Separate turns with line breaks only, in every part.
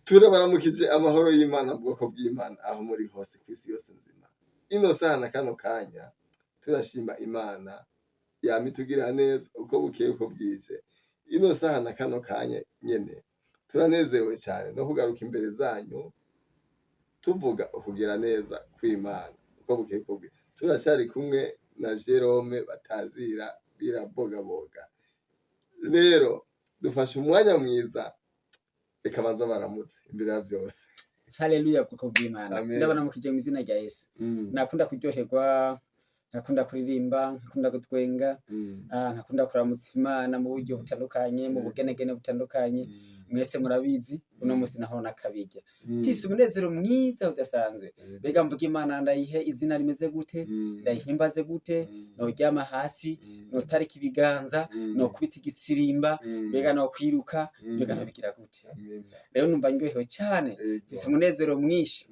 Turabaramukije amahoro y'Imana, bwoko bw'Imana, aho muri hose ku isi yose nzima. Ino saha na kano kanya turashima Imana yama itugirira neza uko bukeye uko bwije. Ino saha na kano kanya nyene turanezerewe cyane no kugaruka imbere zanyu tuvuga ukugira neza kw'Imana uko bukeye uko bwije. Turacyari kumwe na Jerome batazira birabogaboga. Rero dufashe umwanya mwiza, reka banza baramutse imbere ya byose.
Haleluya, bwoko bw'Imana.
Amen.
Ndabaramukije mu izina rya Yesu. Nakunda kuryoherwa, nakunda kuririmba, nkakunda gutwenga, nkakunda kuramutsa Imana mu buryo butandukanye, mu bugenegene butandukanye. Mwese murabizi, uno munsi naho nakabirya mfise umunezero mwiza udasanzwe. Mbega mvuga Imana ndayihe izina rimeze gute? Ndayihimbaze gute? Noryama hasi, notarika ibiganza, nokubita igitsirimba, mbega nokwiruka, mbega nobigira gute? Rero numva ndyohewe cyane, mfise umunezero mwinshi.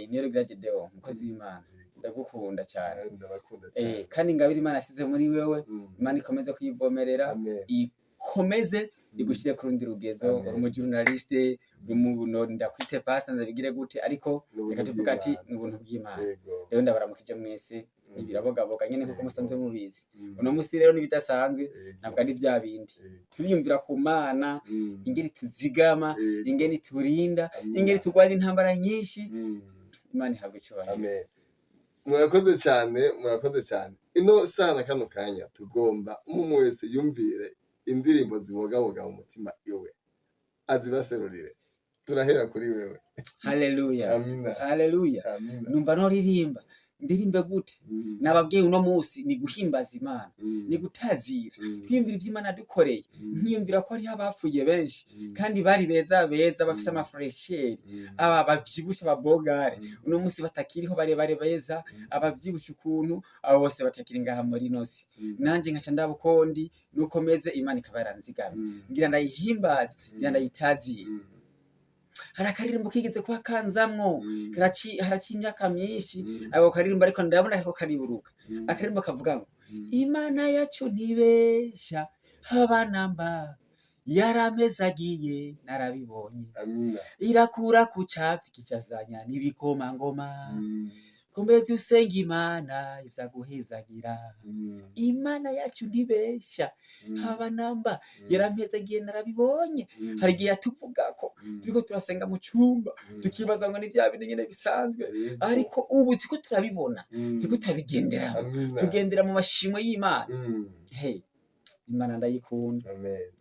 Niyo rugira Gedeon, umukozi w'Imana, ndagukunda cyane.
Ndabakunda cyane.
Kandi ingabire Imana yasize muri wewe, Imana ikomeze kuyivomerera,
Amen.
ikomeze igushyire ku rundi rugezo.
Amen.
Uri umujournaliste, uri mu ndakwite pastor, ndabigire gute, ariko
N'ubuntu
reka tuvuga ati
bw'Imana.
ni ubuntu bw'Imana. Rero ndabaramukije mwese, ibirabogaboga nyene nkuko musanzwe mubizi. Uno musi rero n'ibidasanzwe, ntabwo ari bya bindi. Turiyumvira ku Mana, ingene tuzigama, ingene turinda, ingene turwanya intambara nyinshi. Imana ihabwa icyubahiro.
Amen. Murakoze cyane, murakoze cyane. Ino saha na kano kanya tugomba umwe wese yumvire indirimbo zibogaboga mu mutima iwe, azibaserurire. Turahera kuri wewe.
Haleluya.
Amina.
Haleluya.
Amina.
Numva noririmba, ndirimbe gute? Nababwiye, uno munsi ni guhimbaza Imana, ni gutazira, twiyumvira ivyo Imana yadukoreye. Nkiyumvira ko hariho abapfuye benshi kandi bari beza beza, bafise amafraîcheur, aba bavyibushe, ababogare, uno munsi batakiriho, barebare beza, abavyibushe ukuntu, abo bose batakiri ngaha muri ino si. Nanje nkaca ndaba uko ndi nuko meze, Imana ikaba yaranzigamye. Ngira ndayihimbaze, ngira ndayitazire. Hari akaririmbo kigeze kuba kanzamwo, haraciye imyaka myinshi ako karirimbo, ariko ndabona kariko kariburuka. Akaririmbo kavuga ngo: "Imana yacu ntibesha habanamba, yarampezagiye narabibonye."
Amina.
"Irakura ku cavi kicazanya n'ibikomangoma. Komeza usenga, Imana iza guhezagira." Imana yacu ntibesha habanamba, yarampezagiye narabibonye. Hari igihe yatuvugako turiko turasenga mu cyumba, tukibaza ngo ni bya bindi nyene bisanzwe, ariko ubu turiko turabibona, turiko turabigenderamo.
Amina.
Tugendera mu mashimwe y'Imana. Hey, Imana ndayikunda.
Amen.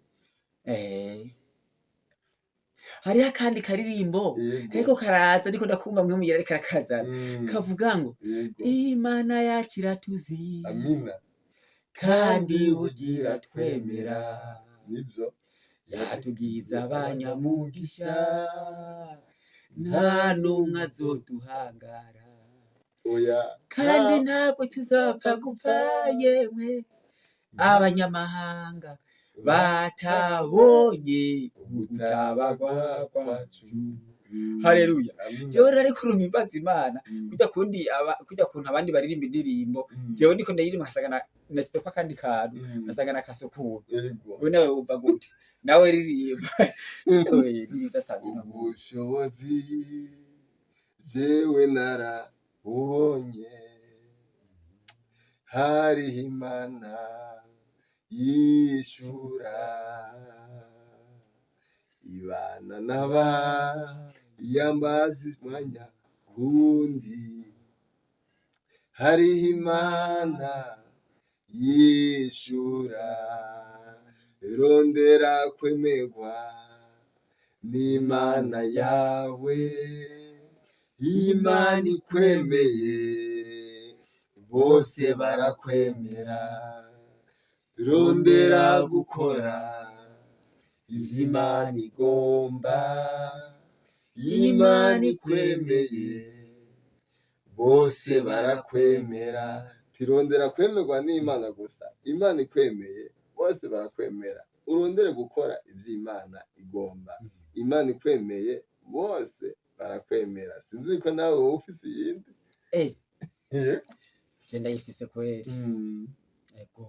Hariho akandi karirimbo kariko karaza, ariko ndakumva mwe mugira ariko arakazana, kavuga ngo: "Imana yacu iratuzi."
Amina.
"Kandi bugira twemera."
Nibyo.
"Yatugize abanyamugisha, nta n'umwe azoduhangara."
Oya.
"Kandi ntabwo tuzapfa gupfa, yemwe abanyamahanga batabonye ugutabagwa kwacu." Haleluya.
Amina.
Jewe rero ariko urumva Imana kujya kundi kujya kuntu abandi baririmba indirimbo, jewe ndiko ndayiririmba nkasanga nashyize ko akandi kantu, nkasanga nakasukura. We nawe wumva gute? Nawe ririmba. Ewe, n'ibidasanzwe no
Ubushobozi jewe narabubonye, hariho Imana yishura, ibana n'aba yambaza umwanya kundi. Hariho Imana yishura. Rondera kwemerwa n'Imana yawe. Imana ikwemeye, bose barakwemera. Rondera gukora ivy'Imana igomba. Imana ikwemeye, bose barakwemera. Tirondera kwemerwa n'Imana gusa. Imana ikwemeye, bose barakwemera. Urondere gukora ivy'Imana igomba. Imana ikwemeye, bose barakwemera. Sinzi ko nawe wowe ufise iyindi.
Je ndayifise kweri. Ego.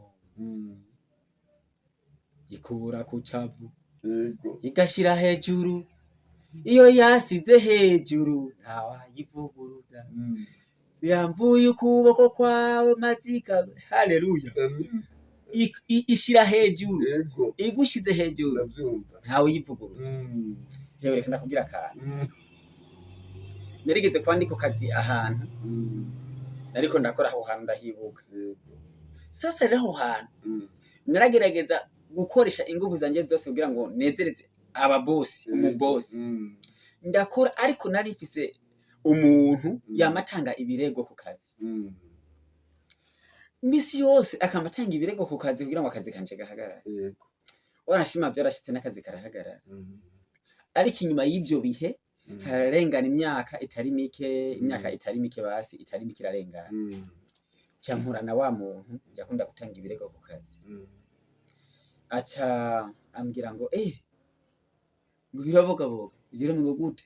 Ikura ku cavu, igashira hejuru. Iyo yasize hejuru ntawayivuguruza. Biramvuye ukuboko kwawe mazika. Haleluya.
Amen.
Ishira hejuru.
Yego.
Igushize hejuru
Ndavyumva.
ntawe uyivuguruza. Rero reka ndakubwira akantu. Narigeze kwandika kazi ahantu, ariko ndakora aho hantu ndahibuka.
Yego.
Sasa rero aho hantu naragerageza gukoresha ingufu zanje zose kugira ngo nezereze ababosi, umubosi. Ndakora, ariko nari mfise umuntu yamatanga ibirego ku kazi. Misi yose akamatanga ibirego ku kazi kugira ngo akazi kanje gahagarare.
Yego.
Warashima vyarashitse n'akazi karahagarara. Ariko inyuma y'ivyo bihe hararengana imyaka itari mike, imyaka itari mike, basi itari mike irarengana. Nca mpura na wa muntu yakunda gutanga ibirego ku kazi. Aca ambwira ngo ngo birabogaboga Jerome, ngo gute?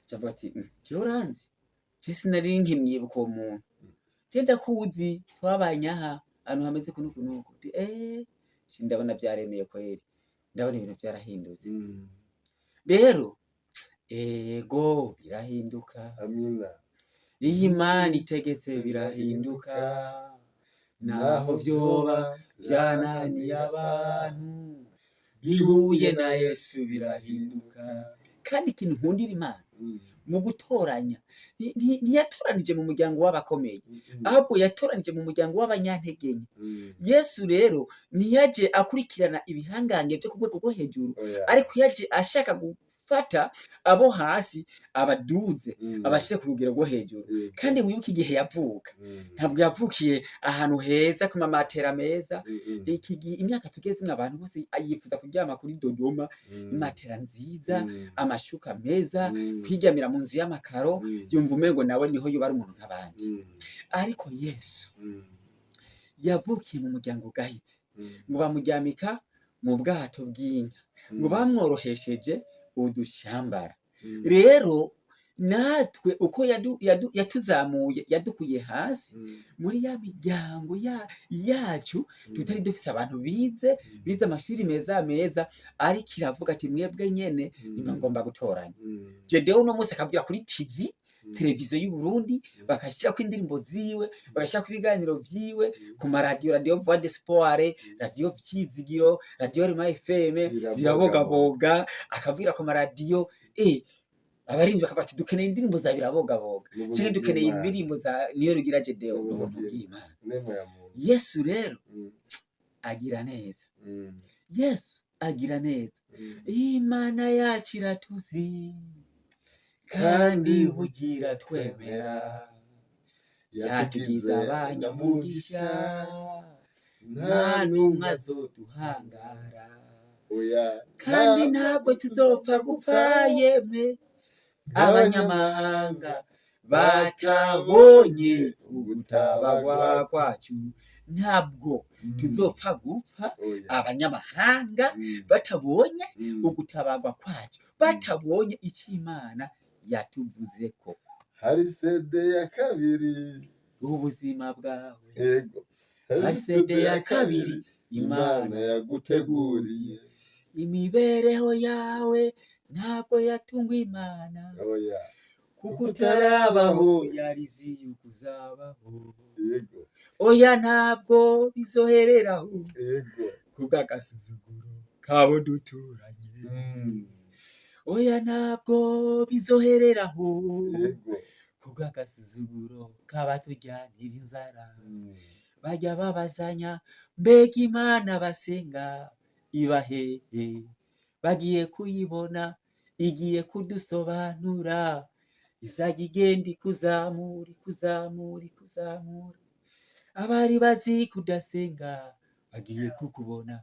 Aca avuga ati: "Jewe uranzi, je sinari nkimwibuka uwo muntu, je ndakuzi, twabanye aha ahantu hameze kuno kunuku." Uti shi ndabona vyaremeye kweri, ndabona ibintu vyarahindutse. Rero ego birahinduka.
Amina.
Iyo Imana itegetse birahinduka, naho vyoba vyananiye abantu, bihuye na Yesu birahinduka. Kandi ikintu nkundira Imana mu gutoranya, ntiyatoranije mu muryango w'abakomeye, ahubwo yatoranije mu muryango w'abanyantege nke. Yesu rero ntiyaje akurikirana ibihangange byo ku rwego rwo hejuru,
Oya.
ariko yaje ashaka gufata abo hasi abaduze, abashyire ku rugero rwo hejuru.
Yego.
Kandi wibuke igihe yavuka, ntabwo yavukiye ahantu heza ku mamatera meza. Iki gihe imyaka tugezemo, abantu bose yifuza kuryama kuri Dodoma, imatera nziza, amashuka meza, kwiryamira mu nzu y'amakaro, yumva umengo nawe niho yoba ari umuntu nk'abandi. Ariko Yesu yavukiye mu muryango ugayitse, ngo bamuryamika mu bwato bw'inka, ngo bamworohesheje udushambara. Rero natwe uko yatuzamuye, yadukuye hasi muri ya miryango yacu, tutari dufise abantu bize amashuri meza meza, ariko iravuga ati: "Mwebwe nyene nimwe ngomba gutoranya." Jedewo uno munsi akavugira kuri TV, televiziyo y'u Burundi, bagashyirako indirimbo ziwe, bagashyirako ibiganiro vyiwe ku maradiyo, Radio Voix d'Espoir, Radio Vyizigiro, Radio Rema FM.
Birabogaboga.
Birabogaboga akavugira ku maradiyo, abarinzi bakavuga ati: "Dukeneye indirimbo za Birabogaboga,
N'ubuntu
canke dukeneye
bw'Imana.
indirimbo za Niyo Rugira Jedewo."
N'ubuntu
Ubuntu
bw'Imana.
bw'Imana.
Neema ya Mungu.
Yesu rero agira neza. Yesu agira neza. Imana yacu iratuzi kandi bugira twemera, yatugize abanyamugisha, nta n'umwe azoduhangara.
Oya.
Kandi ntabwo tuzopfa gupfa, yemwe abanyamahanga batabonye ugutabagwa kwacu. Ntabwo tuzopfa gupfa
Oya.
abanyamahanga batabonye ugutabagwa kwacu, batabonye icyo Imana yatuvuzeko.
Hari CD ya kabiri.
Ubuzima bwawe.
Yego.
Hari CD ya kabiri
Imana
Imana
yaguteguriye.
Imibereho yawe ntabwo yatungwa Imana,
Oya.
kuko utarabaho yarizi yuko uzabaho.
Yego.
Oya, ntabwo bizohereraho
Yego.
kubw'agasuzuguro kabo duturanye. Oya, ntabwo bizohereraho
Yego.
kubw'agasuzuguro k'abatujyanira inzara. Bajya babazanya: "Mbega Imana basenga iba hehe?" Bagiye kuyibona, igiye kudusobanura, izajya igenda ikuzamura, ikuzamura, ikuzamura. Abari bazi kudasenga bagiye kukubona.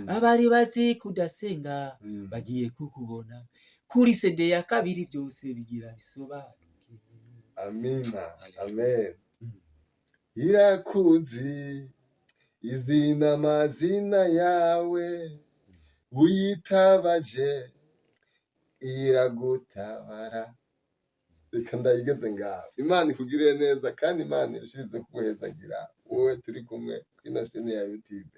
Abari bazi kudasenga bagiye kukubona kuri CD ya kabiri, byose bigira bisobanuke.
Amina. Amen. Irakuzi izina, amazina yawe, uyitabaje iragutabara. Reka ndayigeze ngaho. Imana ikugirire neza kandi Imana irushirize kuguhezagira wowe turi kumwe kuri chaîne ya YouTube.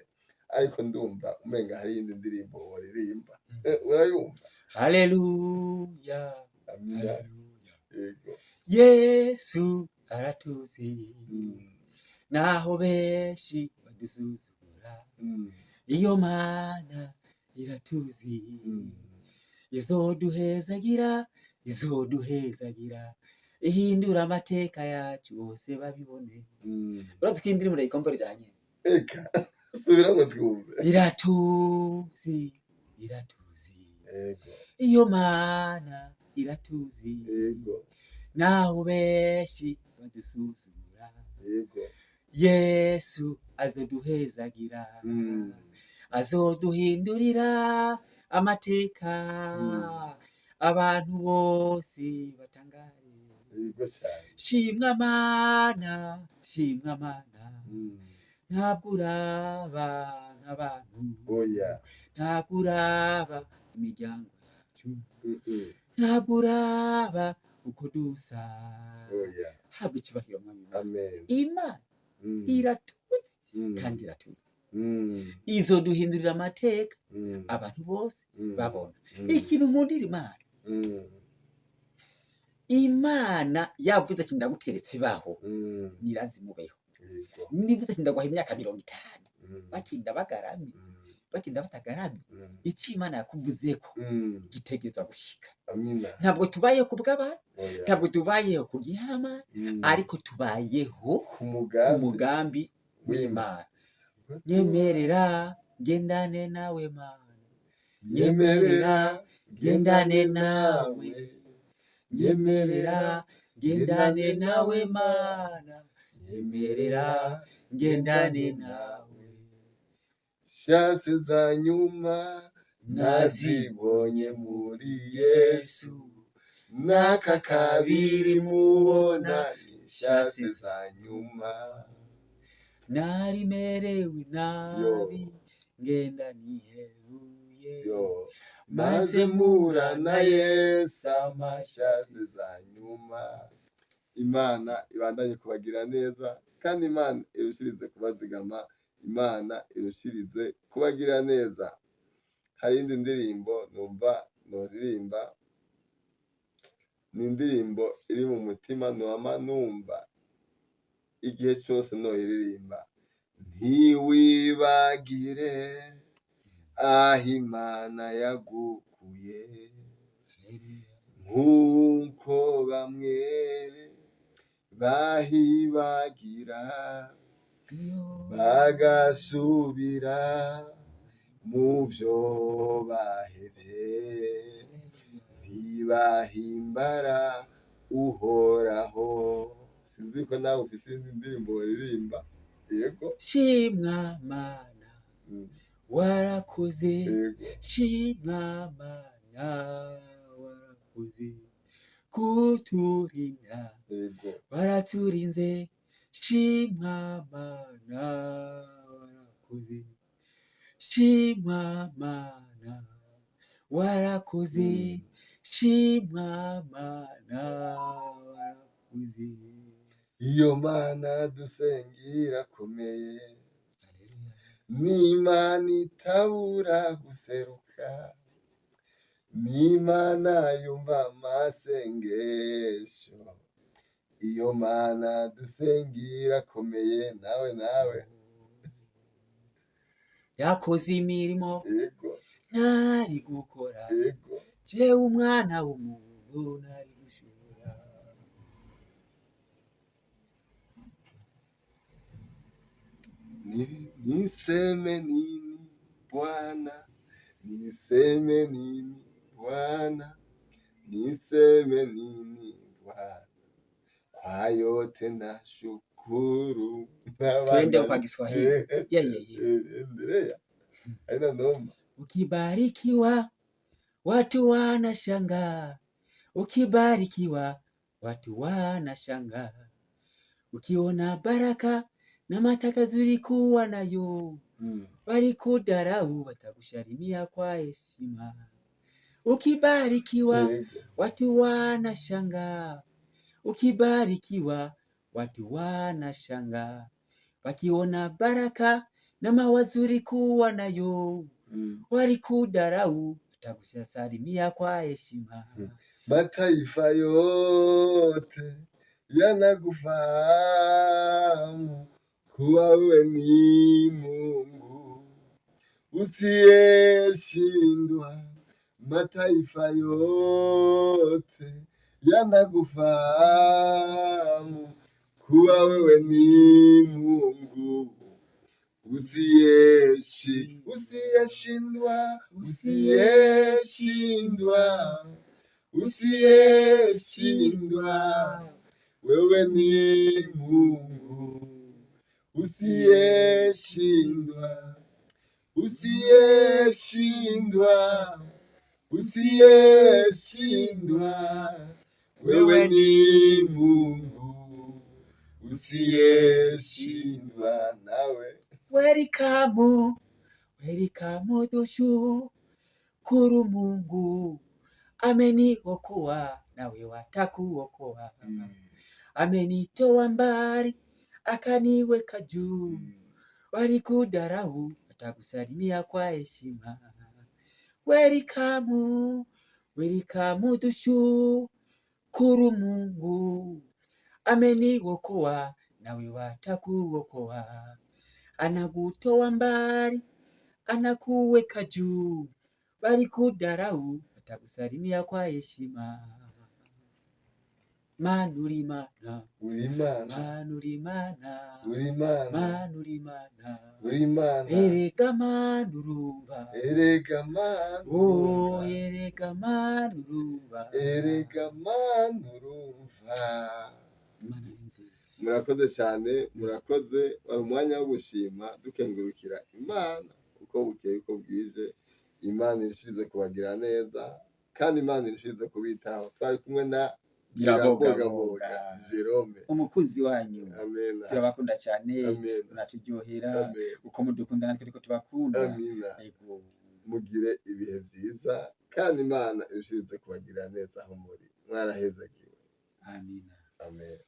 Ariko ndumva umenga hari iyindi ndirimbo woririmba. Urayumva?
Haleluya. Haleluya,
Amina.
haleluya.
Yego.
Yesu aratuzi, naho benshi badusuzugura, iyo Mana iratuzi, izoduhezagira, izoduhezagira, ihindura amateka yacu bose babibone. Urazi ko iyi ndirimbo ndayikombora ijanye?
Eka, subiramo twumve.
Iratuzi, iratuzi,
Yego.
iyo Mana iratuzi,
Yego.
naho benshi badusuzugura,
Yego.
Yesu azoduhezagira, azoduhindurira amateka, abantu bose batangare.
Yego cyane.
Shimwa Mana, shimwa Mana, ntabwo uraba nk'abantu,
Oya.
ntabwo uraba imiryango yacu, ntabwo uraba uko dusa.
Oya.
Habwa icyubahiro Mwami Imana.
Amen.
Imana iratuzi, kandi iratuzi, izoduhindurira amateka, abantu bose babona. Ikintu nkundira Imana, Imana yavuze ati ndaguteretse baho, nirazimubeho.
Yego.
Nivuze ati ndaguha imyaka 50, bakinda bagaramye, bakinda batagaramye, icyo Imana yakuvuzeko gitegerezwa gushika.
Amina.
Ntabwo tubayeho ku bw'abantu,
Oya.
ntabwo tubayeho ku gihama, ariko tubayeho
ku
ku
mugambi
mugambi
w'Imana.
w'Imana. Nyemerera ngendane nawe Mana,
Nyemerera
ngendane nawe, nyemerera ngendane nawe Mana, nyemerera ngendane nawe.
Shase za nyuma nazibonye muri Yesu, n'aka kabiri mubona ni shase za nyuma.
Nari merewe nabi, ngenda niheruye,
Yo, maze mpura na Yesu amashase za nyuma. Imana ibandanye kubagira neza, kandi Imana irushirize kubazigama, Imana irushirize kubagira neza. Hari indi ndirimbo numva noririmba, ni indirimbo iri mu mutima noma numva igihe cyose noyiririmba. Ntiwibagire aho Imana yagukuye, nk'uko bamwe bahibagira bagasubira mu vyo bahevye, ntibahimbara Uhoraho. Sinzi ko nawe ufise indi ndirimbo waririmba. Yego.
Shimwa Mana, warakoze.
Yego.
Shimwa Mana, warakoze kuturinda,
Yego.
waraturinze. Shimwa Mana, warakoze. Shimwa Mana, warakoze. Shimwa Mana, warakoze.
Iyo Mana dusenga irakomeye, ni Imana itabura guseruka, ni Imana yumva amasengesho. Iyo Mana dusenga irakomeye. Nawe nawe.
Yakoze imirimo
Yego.
ntari gukora,
Yego.
jewe umwana w'umuntu ntari gushobora.
Niseme nini Bwana, niseme nini Bwana, niseme nini Bwana, kwa yote nashukuru.
Twende kwa Kiswahili. Yeah, yeah, yeah.
Endelea, haina noma.
Ukibarikiwa watu wanashangaa, ukibarikiwa watu wanashangaa, ukiona baraka na mataka zulikuwa nayo, walikudharau watakusharimia kwa heshima. Ukibarikiwa
Yego.
watu wanashangaa, ukibarikiwa watu wanashangaa, wakiona baraka na mawazuri kuwa nayo, walikudharau Watakusalimia kwa heshima.
Mataifa yote yanakufahamu kuwa wewe ni Mungu usiyeshindwa. Mataifa yote yanakufahamu kuwa wewe ni Mungu usiyeshindwa, usiyeshindwa, usiyeshindwa, wewe ni Mungu usiyeshindwa, usiyeshindwa, usiyeshindwa, wewe ni Mungu usiyeshindwa. Nawe
Welcome, welcome tushukuru Mungu ameniokoa, nawe watakuokoa. Amenitoa mbali akaniweka juu, walikudharau watakusalimia kwa heshima. Welcome, welcome tushukuru Mungu ameniokoa, nawe watakuokoa. Anakutoa mbali anakuweka juu, walikudharau watakusalimia kwa heshima. Manulimana,
Uri Imana,
manulimana,
uri Imana,
manulimana,
uri Imana,
erega manurumva,
erega Mana
oh
urumva,
erega manurumva.
Erega Mana urumva.
Imana ni nziza.
Murakoze cyane, murakoze. Wari umwanya wo gushima dukengurukira Imana uko bukeye uko bwije. Imana irushize kubagira neza kandi Imana irushize kubitaho. Twari kumwe na
Birabogaboga.
Jerome,
umukunzi wanyu.
Amena.
Turabakunda cyane,
Amena.
muraturyohera.
Amena.
Uko mudukunda natwe ariko tubakunda.
Amina.
Yego.
Mugire ibihe byiza kandi Imana irushize kubagira neza aho muri. Mwarahezagiwe.
Amina.
Amen.